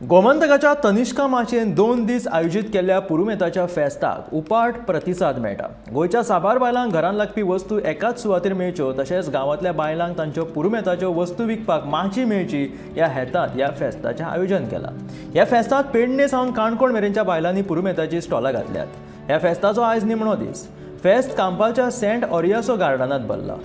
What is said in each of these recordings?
गोमंतकाच्या तनिष्का माचयेन 2 दीस आयोजीत केल्ल्या पुरुमेताच्या फेस्ताक उपाट प्रतिसाद मेळटा. गोंयच्या साबार बायलांक घरांत लागपी वस्तू एकाच सुवातेर मेळच्यो, तशेंच गांवांतल्या बायलांक तांच्यो पुरुमेताच्यो वस्तू विकपाक माची मेळची ह्या हेतान ह्या फेस्ताचें आयोजन केलां. ह्या फेस्तांत पेडणे सावन काणकोण मेरेनच्या बायलांनी पुरुमेताची स्टॉलां घातल्यात. ह्या फेस्ताचो आयज निमणो दीस. फेस्त कांपालच्या सेंट ओरियासो गार्डनांत भरला.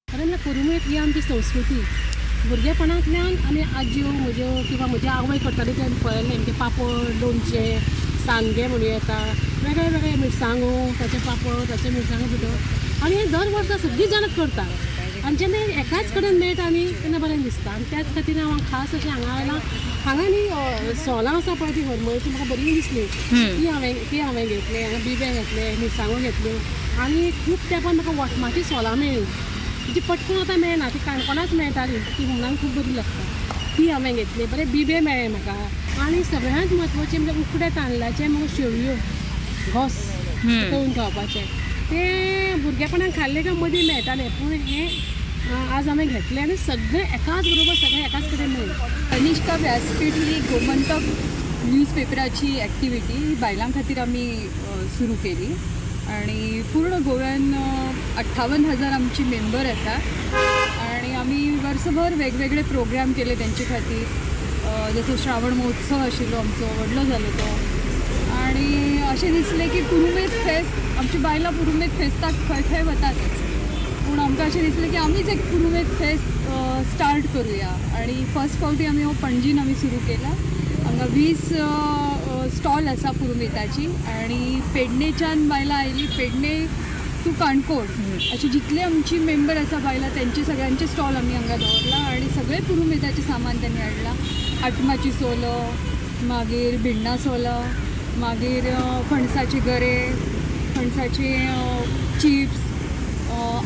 कारण पुरुमेत ही आमची संस्कृती. भुरगेपणांतल्यान आमी आजयो म्हज्यो किंवा म्हजी आवय करताली तें आमी पळयलें. म्हणजे पापड, लोणचें, सांडगे म्हणूं येता, वेगळे वेगळे मिरसांगो, ताचे पापड, ताचे मिरसांगो पिठो. आनी हें दर वर्सा सगळीं जाणां करता आनी जेन्ना एकाच कडेन मेळटा न्ही तेन्ना बरें दिसता. आनी त्याच खातीर हांव खास अशें हांगा आयलां. हांगा न्ही सोलां आसा पळय ती हरमळची म्हाका बरी दिसली, ती हांवें घेतली. हांगा बिबे घेतले, मिरसांगो घेतल्यो आनी खूब तेंपान म्हाका वटमाची सोलां मेळ्ळीं. जी पटकून आतां मेळना, ती काणकोणाच मेळटाली, ती हुमणान खूब बरी लागता, ती हांवें घेतली. बरे बिबे मेळ्ळे म्हाका. आनी सगळ्यांत म्हत्वाचें म्हणजे उकड्या तांदळाचे म्हाका शेवयो घोस तळून खावपाचे, ते भुरगेपणान खाल्ले काय मदीं मेळटाले, पूण हें आज हांवें घेतलें आनी सगळें एकाच बरोबर सगळें एकाच कडेन मेळ्ळें. तनिष्का व्यासपीठ ही गोमंतक न्यूजपेपराची एक्टिविटी ही बायलां खातीर आमी सुरू केली आणि पूर्ण गोव्यान 58,000 आमची मेंबर आसा आणि आमी वर्सभर वेगवेगळे प्रोग्राम केले त्यांचे खातीर. जसो श्रावण महोत्सव आशिल्लो आमचो व्हडलो जालो तो. आणि अशें दिसलें की पुरुमेत फेस्त आमची बायलां पुरुमेत फेस्ताक खंय खंय वतातच, पूण आमकां अशें दिसलें की आमीच एक पुरुमेत फेस्त स्टार्ट करूया. आणि फर्स्ट फावटी आमी हो पणजीन आमी सुरू केला. हांगा 20 स्टॉल आसा पुरुमेताची आणि पेडणेच्यान बायलां आयली, पेडणे टू काणकोण अशी जितले आमची मेंबर आसा बायलां त्यांचे सगळ्यांचे स्टॉल आमी हांगा दवरला आणि सगळे पुरुमेताचें सामान त्यांनी हाडलां. आटमाची सोलो, मागीर भिण्णां सोलो, मागीर फणसाचे गरे, फणसाचे चिप्स,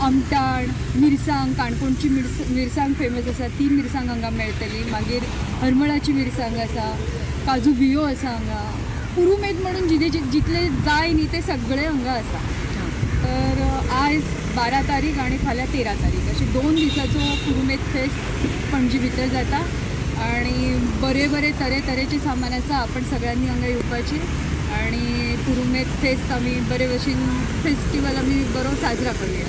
आमटाण, मिरसांग, काणकोणची मिरसांग फेमस आसा ती मिरसांग हांगा मेळटली. मागीर हरमळाची मिरसांग आसा, काजू बियो आसा हांगा. पुरुमेत म्हणून जितले जाय न्ही ते सगळे हांगा आसा. तर आयज 12 तारीख आनी फाल्यां 13 तारीख अशे 2 दिसाचो पुरुमेत फेस्त पणजी भितर जाता आणि बरे बरे तरेतरेचे सामान आसा. आपण सगळ्यांनी हांगा येवपाचें आणि पुरुमेत फेस्त आमी बरे भशेन फेस्टिवल आमी बरो साजरा करूया.